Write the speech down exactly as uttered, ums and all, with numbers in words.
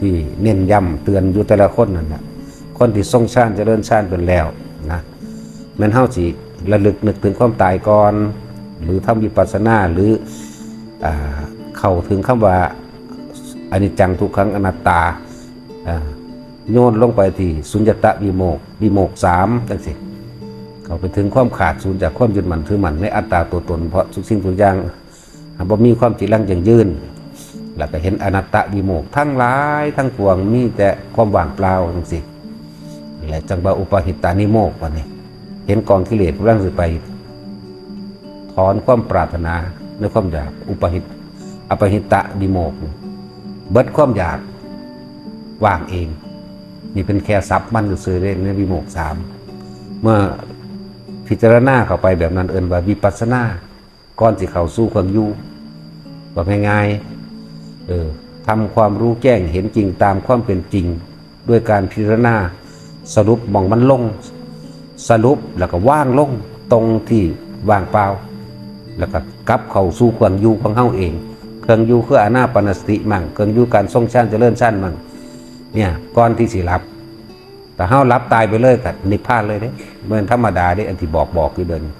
ที่เน้นย้ำเตือนอยู่แต่ละคนนั่นแหละ คนที่ทรงฌานเจริญฌานเป็นแล้วนะ แม่นเฮาสิระลึกนึกถึงความตายก่อน หรือทำวิปัสสนา หรืออ่าเข้าถึงคำว่าอนิจจังทุกขังอนัตตาอ่าโยนลงไปที่สุญญตวิโมกข์ วิโมกข์สามจังซี่ เข้าไปถึงความขาดสูญจากความยึดมั่นถือมั่นในอัตตาตัวตน เพราะทุกสิ่งทุกอย่างบ่มีความจีรังยั่งยืน แล้วก็เห็นอนัตตวิโมกข์ทั้งหลายทั้งปวงมีแต่ความว่างเปล่าจังซี่ และจังว่าอุปาหิตานิโมกข์ บัดนี้ เห็นกองกิเลสกำลังสิไป ถอนความปรารถนาในความอยาก อุปาหิต อปาหิตะวิโมกข์ เบิดความอยาก ว่างเอง นี่เป็นแค่ศัพท์มันซื่อๆเด้ ในวิโมกข์สาม เมื่อพิจารณาเข้าไปแบบนั้นเอิ้นว่าวิปัสสนา ก่อนสิเข้าสู่เครื่องอยู่ ว่าง่ายๆเออทำความรู้แจ้งเห็นจริงตามความเป็นจริง ด้วยการพิจารณา สรุปหม่องมันลง สรุปแล้วก็วางลงตรงที่ว่างเปล่า แล้วก็กลับเข้าสู่เครื่องอยู่ของเฮาเอง เครื่องอยู่คืออานาปานสติมั่ง เครื่องอยู่การทรงฌานเจริญฌานมั่ง เนี่ย ก่อนที่สิหลับ ถ้าเฮาหลับตายไปเลยก็นิพพานเลยเด้ บ่แม่นธรรมดาเด้ อันที่บอกบอกอยู่เดี๋ยวนี้